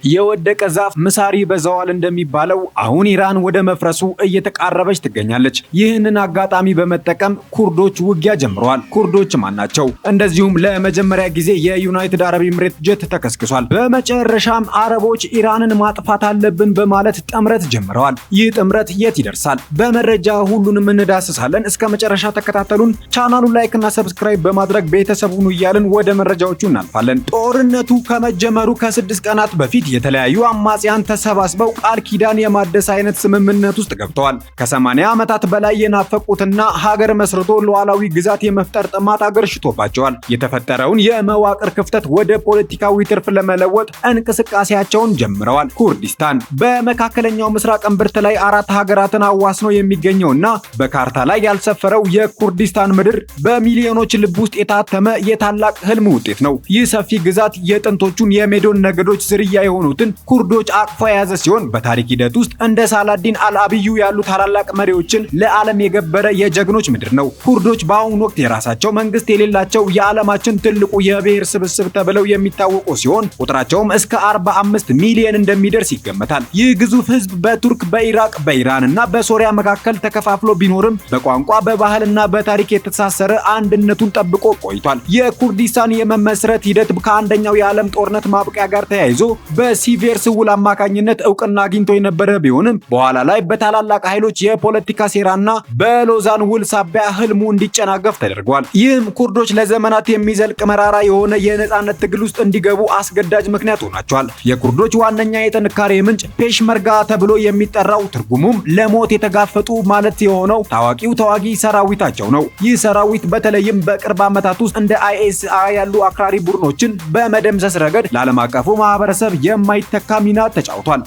የወደቀ ዛፍ ምሳር ይበዛዋል እንደሚባለው አሁን ኢራን ወደ መፍረሱ እየተቃረበች ትገኛለች። ይህንን አጋጣሚ በመጠቀም ኩርዶች ውጊያ ጀምረዋል። ኩርዶች ማን ናቸው? እንደዚሁም ለመጀመሪያ ጊዜ የዩናይትድ አረብ ኤምሬት ጀት ተከስክሷል። በመጨረሻም አረቦች ኢራንን ማጥፋት አለብን በማለት ጥምረት ጀምረዋል። ይህ ጥምረት የት ይደርሳል? በመረጃ ሁሉንም እንዳስሳለን። እስከ መጨረሻ ተከታተሉን። ቻናሉን like እና subscribe በማድረግ ቤተሰብ ሁኑ እያልን ወደ መረጃዎቹ እናልፋለን። ጦርነቱ ከመጀመሩ ከ6 ቀናት በፊት የተለያዩ አማጽያን ተሰባስበው ቃል ኪዳን የማደስ አይነት ስምምነት ውስጥ ገብተዋል። ከ80 ዓመታት በላይ የናፈቁትና ሀገር መስርቶ ሉዓላዊ ግዛት የመፍጠር ጥማት አገርሽቶባቸዋል። የተፈጠረውን የመዋቅር ክፍተት ወደ ፖለቲካዊ ትርፍ ለመለወጥ እንቅስቃሴያቸውን ጀምረዋል። ኩርዲስታን በመካከለኛው ምስራቅ እምብርት ላይ አራት ሀገራትን አዋስኖ የሚገኘውና በካርታ ላይ ያልሰፈረው የኩርዲስታን ምድር በሚሊዮኖች ልብ ውስጥ የታተመ የታላቅ ህልም ውጤት ነው። ይህ ሰፊ ግዛት የጥንቶቹን የሜዶን ነገዶች ዝርያ የሆኑትን ኩርዶች አቅፎ የያዘ ሲሆን፣ በታሪክ ሂደት ውስጥ እንደ ሳላዲን አልአብዩ ያሉ ታላላቅ መሪዎችን ለዓለም የገበረ የጀግኖች ምድር ነው። ኩርዶች በአሁኑ ወቅት የራሳቸው መንግስት የሌላቸው የዓለማችን ትልቁ የብሔር ስብስብ ተብለው የሚታወቁ ሲሆን፣ ቁጥራቸውም እስከ 45 ሚሊዮን እንደሚደርስ ይገመታል። ይህ ግዙፍ ህዝብ በቱርክ፣ በኢራቅ፣ በኢራን እና በሶሪያ መካከል ተከፋፍሎ ቢኖርም በቋንቋ፣ በባህልና በታሪክ የተሳሰረ አንድነቱን ጠብቆ ቆይቷል። የኩርዲስታን የመመስረት ሂደት ከአንደኛው የዓለም ጦርነት ማብቂያ ጋር ተያይዞ በሲቬርስ ውል አማካኝነት እውቅና አግኝቶ የነበረ ቢሆንም፣ በኋላ ላይ በታላላቅ ኃይሎች የፖለቲካ ሴራና በሎዛን ውል ሳቢያ ህልሙ እንዲጨናገፍ ተደርጓል። ይህም ኩርዶች ለዘመናት የሚዘልቅ መራራ የሆነ የነጻነት ትግል ውስጥ እንዲገቡ አስገዳጅ ምክንያት ሆናቸዋል። የኩርዶች ዋነኛ የጥንካሬ ምንጭ ፔሽመርጋ ተብሎ የሚጠራው፣ ትርጉሙም ለሞት የተጋፈጡ ማለት የሆነው ታዋቂው ተዋጊ ሰራዊታቸው ነው። ይህ ሰራዊት በተለይም በቅርብ ዓመታት ውስጥ እንደ አይኤስ ያሉ አክራሪ ቡድኖችን በመደምሰስ ረገድ ለዓለም አቀፉ ማህበረሰብ የማይተካ ሚና ተጫውቷል።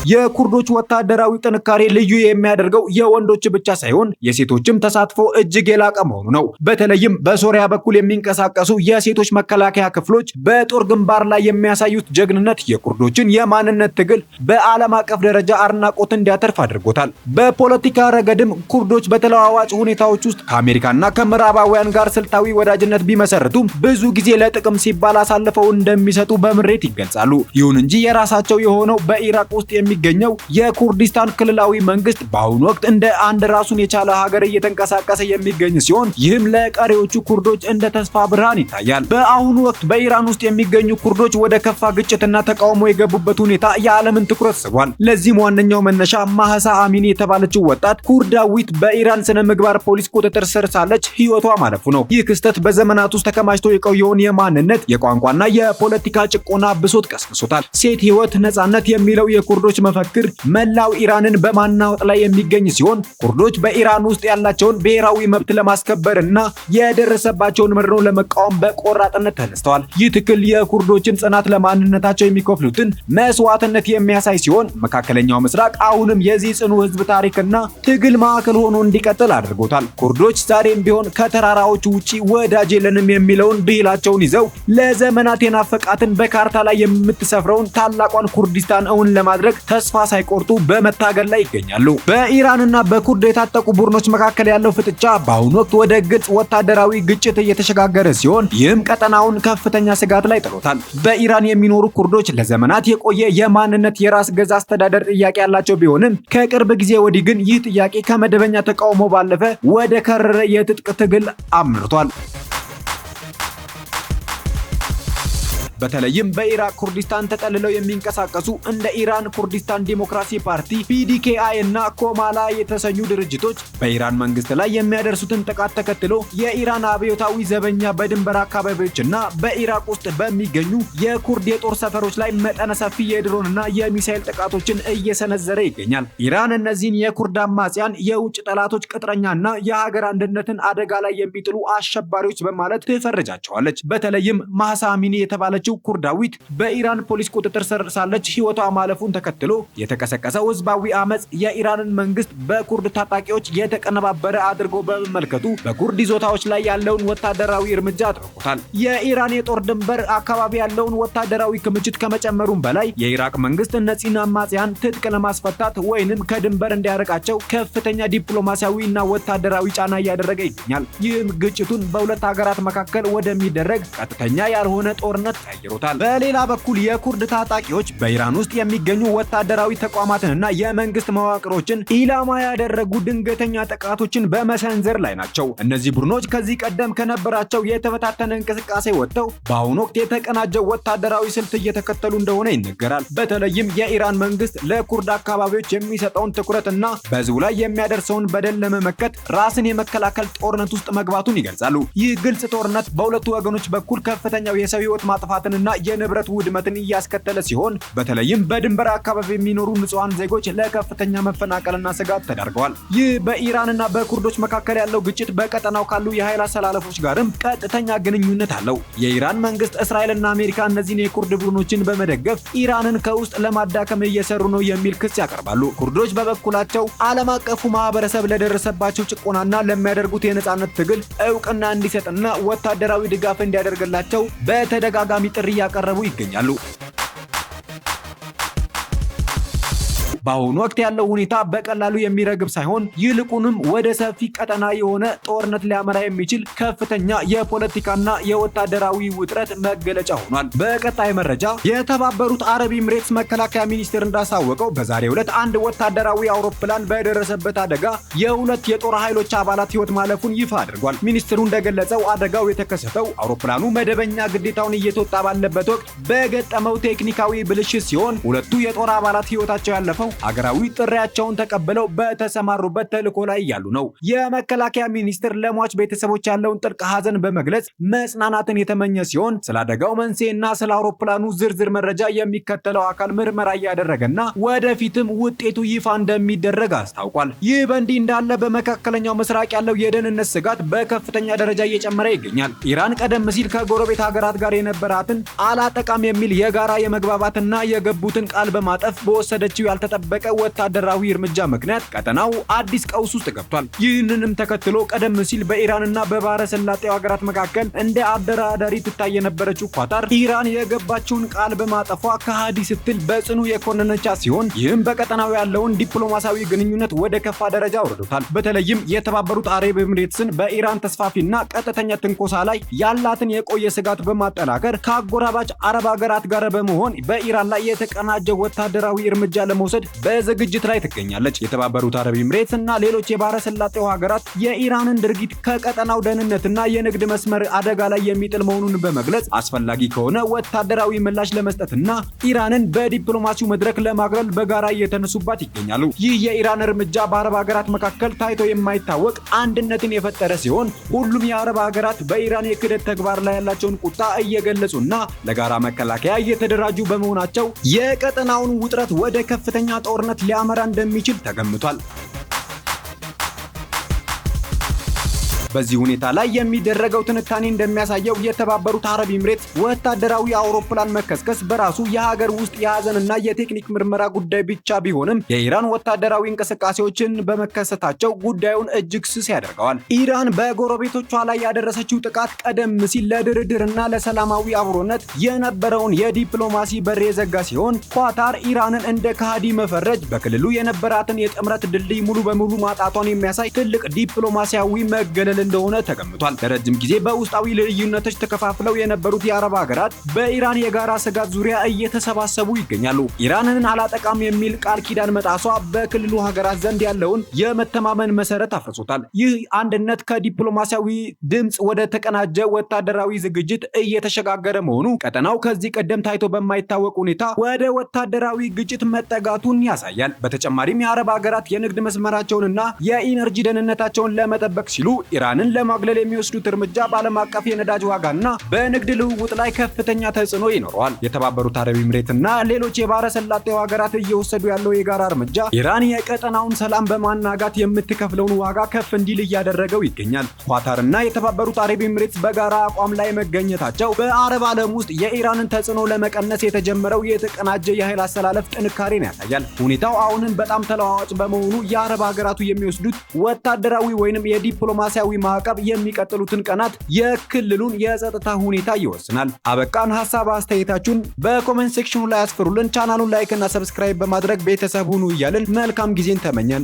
የኩርዶች ወታደራዊ ጥንካሬ ልዩ የሚያደርገው የወንዶች ብቻ ሳይሆን የሴቶችም ተሳትፎ እጅግ የላቀ መሆኑ ነው። በተለይም በሶሪያ በኩል የሚንቀሳቀሱ የሴቶች መከላከያ ክፍሎች በጦር ግንባር ላይ የሚያሳዩት ጀግንነት የኩርዶችን የማንነት ትግል በዓለም አቀፍ ደረጃ አድናቆት እንዲያተርፍ አድርጎታል። በፖለቲካ ረገድም ኩርዶች በተለዋዋጭ ሁኔታዎች ውስጥ ከአሜሪካና ከምዕራባውያን ጋር ስልታዊ ወዳጅነት ቢመሰርቱም፣ ብዙ ጊዜ ለጥቅም ሲባል አሳልፈው እንደሚሰጡ በምሬት ይገልጻሉ። ይሁን እንጂ የራሳቸው የሆነው በኢራቅ ውስጥ የሚገኘው የኩርዲስታን ክልላዊ መንግስት በአሁኑ ወቅት እንደ አንድ ራሱን የቻለ ሀገር እየተንቀሳቀሰ የሚገኝ ሲሆን፣ ይህም ለቀሪዎቹ ኩርዶች እንደ ተስፋ ብርሃን ይታያል። በአሁኑ ወቅት በኢራን ውስጥ የሚገኙ ኩርዶች ወደ ከፋ ግጭትና ተቃውሞ የገቡበት ሁኔታ የዓለምን ትኩረት ስቧል። ለዚህም ዋነኛው መነሻ ማህሳ አሚኒ የተባለችው ወጣት ኩርዳዊት በኢራን ስነ ምግባር ፖሊስ ቁጥጥር ስር ሳለች ህይወቷ ማለፉ ነው። ይህ ክስተት በዘመናት ውስጥ ተከማችቶ የቆየውን የማንነት፣ የቋንቋና የፖለቲካ ጭቆና ብሶት ቀስቅሶታል። ሴት፣ ህይወት፣ ነጻነት የሚለው የኩርዶች መፈክር መላው ኢራንን በማናወጥ ላይ የሚገኝ ሲሆን፣ ኩርዶች በኢራን ውስጥ ያላቸውን ብሔራዊ መብት ለማስከበር እና የደረሰባቸውን መድሎ ለመቃወም በቆራጥነት ተነስተዋል። ይህ ትግል የኩርዶችን ጽናት፣ ለማንነታቸው የሚከፍሉትን መስዋዕትነት የሚያሳይ ሲሆን፣ መካከለኛው ምስራቅ አሁንም የዚህ ጽኑ ህዝብ ታሪክና ትግል ማዕከል ሆኖ እንዲቀጥል አድርጎታል። ኩርዶች ዛሬም ቢሆን ከተራራዎቹ ውጪ ወዳጅ የለንም የሚለውን ብሂላቸውን ይዘው ለዘመናት የናፈቃትን በካርታ ላይ የምትሰፍረውን ታላቋን ኩርዲስታን እውን ለማድረግ ተስፋ ሳይቆርጡ በመታገል ላይ ይገኛሉ። በኢራንና በኩርድ የታጠቁ ቡድኖች መካከል ያለው ፍጥጫ በአሁኑ ወቅት ወደ ግልጽ ወታደራዊ ግጭት እየተሸጋገረ ሲሆን፣ ይህም ቀጠናውን ከፍተኛ ስጋት ላይ ጥሎታል። በኢራን የሚኖሩ ኩርዶች ለዘመናት የቆየ የማንነት የራስ ገዝ አስተዳደር ጥያቄ ያላቸው ቢሆንም፣ ከቅርብ ጊዜ ወዲህ ግን ይህ ጥያቄ ከመደበኛ ተቃውሞ ባለፈ ወደ ከረረ የትጥቅ ትግል አምርቷል። በተለይም በኢራቅ ኩርዲስታን ተጠልለው የሚንቀሳቀሱ እንደ ኢራን ኩርዲስታን ዲሞክራሲ ፓርቲ ፒዲኬአይ እና ኮማላ የተሰኙ ድርጅቶች በኢራን መንግስት ላይ የሚያደርሱትን ጥቃት ተከትሎ የኢራን አብዮታዊ ዘበኛ በድንበር አካባቢዎች እና በኢራቅ ውስጥ በሚገኙ የኩርድ የጦር ሰፈሮች ላይ መጠነ ሰፊ የድሮንና የሚሳይል ጥቃቶችን እየሰነዘረ ይገኛል። ኢራን እነዚህን የኩርድ አማጽያን የውጭ ጠላቶች ቅጥረኛና የሀገር አንድነትን አደጋ ላይ የሚጥሉ አሸባሪዎች በማለት ትፈርጃቸዋለች። በተለይም ማህሳ አሚኒ የተባለችው የሆነችው ኩርዳዊት በኢራን ፖሊስ ቁጥጥር ስር ሳለች ሕይወቷ ማለፉን ተከትሎ የተቀሰቀሰው ህዝባዊ አመጽ የኢራንን መንግስት በኩርድ ታጣቂዎች የተቀነባበረ አድርጎ በመመልከቱ በኩርድ ይዞታዎች ላይ ያለውን ወታደራዊ እርምጃ አጥብቆታል። የኢራን የጦር ድንበር አካባቢ ያለውን ወታደራዊ ክምችት ከመጨመሩም በላይ የኢራቅ መንግስት እነዚህን አማጽያን ትጥቅ ለማስፈታት ወይንም ከድንበር እንዲያርቃቸው ከፍተኛ ዲፕሎማሲያዊ እና ወታደራዊ ጫና እያደረገ ይገኛል። ይህም ግጭቱን በሁለት ሀገራት መካከል ወደሚደረግ ቀጥተኛ ያልሆነ ጦርነት ቀይሮታል። በሌላ በኩል የኩርድ ታጣቂዎች በኢራን ውስጥ የሚገኙ ወታደራዊ ተቋማትንና የመንግስት መዋቅሮችን ኢላማ ያደረጉ ድንገተኛ ጥቃቶችን በመሰንዘር ላይ ናቸው። እነዚህ ቡድኖች ከዚህ ቀደም ከነበራቸው የተበታተነ እንቅስቃሴ ወጥተው በአሁኑ ወቅት የተቀናጀ ወታደራዊ ስልት እየተከተሉ እንደሆነ ይነገራል። በተለይም የኢራን መንግስት ለኩርድ አካባቢዎች የሚሰጠውን ትኩረትና በህዝቡ ላይ የሚያደርሰውን በደል ለመመከት ራስን የመከላከል ጦርነት ውስጥ መግባቱን ይገልጻሉ። ይህ ግልጽ ጦርነት በሁለቱ ወገኖች በኩል ከፍተኛው የሰው ህይወት ማጥፋትንና የንብረት ውድመትን እያስከተለ ሲሆን በተለይም በድንበር አካባቢ የሚኖሩ ንጹሃን ዜጎች ለከፍተኛ መፈናቀልና ስጋት ተዳርገዋል። ይህ በኢራንና በኩርዶች መካከል ያለው ግጭት በቀጠናው ካሉ የኃይል አሰላለፎች ጋርም ቀጥተኛ ግንኙነት አለው። የኢራን መንግስት እስራኤልና አሜሪካ እነዚህን የኩርድ ቡድኖችን በመደገፍ ኢራንን ከውስጥ ለማዳከም እየሰሩ ነው የሚል ክስ ያቀርባሉ። ኩርዶች በበኩላቸው ዓለም አቀፉ ማህበረሰብ ለደረሰባቸው ጭቆናና ለሚያደርጉት የነጻነት ትግል እውቅና እንዲሰጥና ወታደራዊ ድጋፍ እንዲያደርግላቸው በተደጋጋሚ ጥሪ እያቀረቡ ይገኛሉ። በአሁኑ ወቅት ያለው ሁኔታ በቀላሉ የሚረግብ ሳይሆን ይልቁንም ወደ ሰፊ ቀጠና የሆነ ጦርነት ሊያመራ የሚችል ከፍተኛ የፖለቲካና የወታደራዊ ውጥረት መገለጫ ሆኗል። በቀጣይ መረጃ የተባበሩት አረብ ኤምሬትስ መከላከያ ሚኒስቴር እንዳሳወቀው በዛሬው ዕለት አንድ ወታደራዊ አውሮፕላን በደረሰበት አደጋ የሁለት የጦር ኃይሎች አባላት ሕይወት ማለፉን ይፋ አድርጓል። ሚኒስትሩ እንደገለጸው አደጋው የተከሰተው አውሮፕላኑ መደበኛ ግዴታውን እየተወጣ ባለበት ወቅት በገጠመው ቴክኒካዊ ብልሽት ሲሆን ሁለቱ የጦር አባላት ሕይወታቸው ያለፈው ሀገራዊ ጥሪያቸውን ተቀብለው በተሰማሩበት ተልዕኮ ላይ እያሉ ነው። የመከላከያ ሚኒስትር ለሟች ቤተሰቦች ያለውን ጥልቅ ሐዘን በመግለጽ መጽናናትን የተመኘ ሲሆን ስለ አደጋው መንስኤና ስለ አውሮፕላኑ ዝርዝር መረጃ የሚከተለው አካል ምርመራ እያደረገና ወደፊትም ውጤቱ ይፋ እንደሚደረግ አስታውቋል። ይህ በእንዲህ እንዳለ በመካከለኛው ምስራቅ ያለው የደህንነት ስጋት በከፍተኛ ደረጃ እየጨመረ ይገኛል። ኢራን ቀደም ሲል ከጎረቤት ሀገራት ጋር የነበራትን አላጠቃም የሚል የጋራ የመግባባትና የገቡትን ቃል በማጠፍ በወሰደችው ያልተጠበቀ ወታደራዊ እርምጃ ምክንያት ቀጠናው አዲስ ቀውስ ውስጥ ገብቷል። ይህንንም ተከትሎ ቀደም ሲል በኢራንና በባህረ ሰላጤው ሀገራት መካከል እንደ አደራዳሪ ትታይ የነበረችው ኳታር ኢራን የገባችውን ቃል በማጠፏ ከሃዲ ስትል በጽኑ የኮነነቻት ሲሆን ይህም በቀጠናው ያለውን ዲፕሎማሲያዊ ግንኙነት ወደ ከፋ ደረጃ አውርዶታል። በተለይም የተባበሩት አረብ ኤምሬትስን በኢራን ተስፋፊና ቀጥተኛ ትንኮሳ ላይ ያላትን የቆየ ስጋት በማጠናከር ከአጎራባች አረብ ሀገራት ጋር በመሆን በኢራን ላይ የተቀናጀ ወታደራዊ እርምጃ ለመውሰድ በዝግጅት ላይ ትገኛለች። የተባበሩት አረብ ኤምሬትስ እና ሌሎች የባህረ ሰላጤው ሀገራት የኢራንን ድርጊት ከቀጠናው ደህንነትና የንግድ መስመር አደጋ ላይ የሚጥል መሆኑን በመግለጽ አስፈላጊ ከሆነ ወታደራዊ ምላሽ ለመስጠትና ኢራንን በዲፕሎማሲው መድረክ ለማግለል በጋራ እየተነሱባት ይገኛሉ። ይህ የኢራን እርምጃ በአረብ ሀገራት መካከል ታይቶ የማይታወቅ አንድነትን የፈጠረ ሲሆን ሁሉም የአረብ ሀገራት በኢራን የክህደት ተግባር ላይ ያላቸውን ቁጣ እየገለጹና ለጋራ መከላከያ እየተደራጁ በመሆናቸው የቀጠናውን ውጥረት ወደ ከፍተኛ ጦርነት ሊያመራ እንደሚችል ተገምቷል። በዚህ ሁኔታ ላይ የሚደረገው ትንታኔ እንደሚያሳየው የተባበሩት አረብ ኤምሬትስ ወታደራዊ አውሮፕላን መከስከስ በራሱ የሀገር ውስጥ የሀዘንና የቴክኒክ ምርመራ ጉዳይ ብቻ ቢሆንም የኢራን ወታደራዊ እንቅስቃሴዎችን በመከሰታቸው ጉዳዩን እጅግ ስስ ያደርገዋል። ኢራን በጎረቤቶቿ ላይ ያደረሰችው ጥቃት ቀደም ሲል ለድርድርና ለሰላማዊ አብሮነት የነበረውን የዲፕሎማሲ በር የዘጋ ሲሆን ኳታር ኢራንን እንደ ከሃዲ መፈረጅ በክልሉ የነበራትን የጥምረት ድልድይ ሙሉ በሙሉ ማጣቷን የሚያሳይ ትልቅ ዲፕሎማሲያዊ መገለል እንደሆነ ተገምቷል። ለረጅም ጊዜ በውስጣዊ ልዩነቶች ተከፋፍለው የነበሩት የአረብ ሀገራት በኢራን የጋራ ስጋት ዙሪያ እየተሰባሰቡ ይገኛሉ። ኢራንን አላጠቃም የሚል ቃል ኪዳን መጣሷ በክልሉ ሀገራት ዘንድ ያለውን የመተማመን መሰረት አፍርሶታል። ይህ አንድነት ከዲፕሎማሲያዊ ድምፅ ወደ ተቀናጀ ወታደራዊ ዝግጅት እየተሸጋገረ መሆኑ ቀጠናው ከዚህ ቀደም ታይቶ በማይታወቅ ሁኔታ ወደ ወታደራዊ ግጭት መጠጋቱን ያሳያል። በተጨማሪም የአረብ ሀገራት የንግድ መስመራቸውንና የኢነርጂ ደህንነታቸውን ለመጠበቅ ሲሉ ኢራንን ለማግለል የሚወስዱት እርምጃ በዓለም አቀፍ የነዳጅ ዋጋና በንግድ ልውውጥ ላይ ከፍተኛ ተጽዕኖ ይኖረዋል። የተባበሩት አረብ ኤምሬትና ሌሎች የባህረ ሰላጤው ሀገራት እየወሰዱ ያለው የጋራ እርምጃ ኢራን የቀጠናውን ሰላም በማናጋት የምትከፍለውን ዋጋ ከፍ እንዲል እያደረገው ይገኛል። ኳታርና የተባበሩት አረብ ኤምሬትስ በጋራ አቋም ላይ መገኘታቸው በአረብ ዓለም ውስጥ የኢራንን ተጽዕኖ ለመቀነስ የተጀመረው የተቀናጀ የኃይል አሰላለፍ ጥንካሬን ያሳያል። ሁኔታው አሁንም በጣም ተለዋዋጭ በመሆኑ የአረብ ሀገራቱ የሚወስዱት ወታደራዊ ወይንም የዲፕሎማሲያዊ ማዕቀብ የሚቀጥሉትን ቀናት የክልሉን የጸጥታ ሁኔታ ይወስናል። አበቃን። ሀሳብ አስተያየታችሁን በ comment section ኑ ላይ አስፍሩልን። ቻናሉን like እና subscribe በማድረግ ቤተሰብ ሁኑ እያልን መልካም ጊዜን ተመኘን።